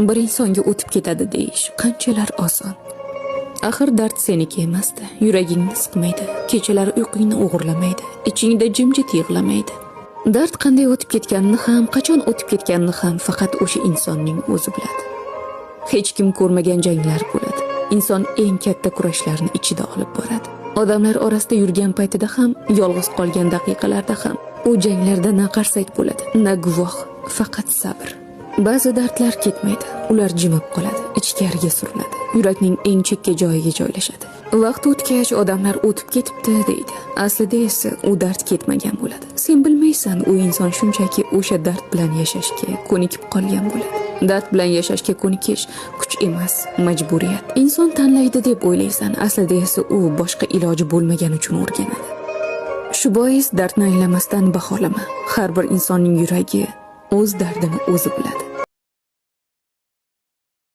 Bir insonga o'tib ketadi deyish qanchalar oson. Axir dard seniki emasdi, yuragingni siqmaydi, kechalari uyqungni o'g'irlamaydi, ichingda jimjit yig'lamaydi. Dard qanday o'tib ketganini ham, qachon o'tib ketganini ham faqat o'sha insonning o'zi biladi. Hech kim ko'rmagan janglar bo'ladi. Inson eng katta kurashlarni ichida olib boradi. Odamlar orasida yurgan paytida ham, yolg'iz qolgan daqiqalarda ham u janglarda na qarsak bo'ladi, na guvoh, faqat sabr. Ba'zi dardlar ketmaydi, ular jimib qoladi, ichkariga suriladi, yurakning eng chekka joyiga joylashadi. Vaqt o'tgach odamlar o'tib ketibdi deydi. Aslida esa u dard ketmagan bo'ladi. Sen bilmaysan, u inson shunchaki o'sha dard bilan yashashga ko'nikib qolgan bo'ladi. Dard bilan yashashga ko'nikish kuch emas, majburiyat. Inson tanlaydi deb o'ylaysan, aslida esa u boshqa iloji bo'lmagani uchun o'rganadi. Shu bois dardni anglamasdan baholama. Har bir insonning yuragi o'z dardini o'zi biladi.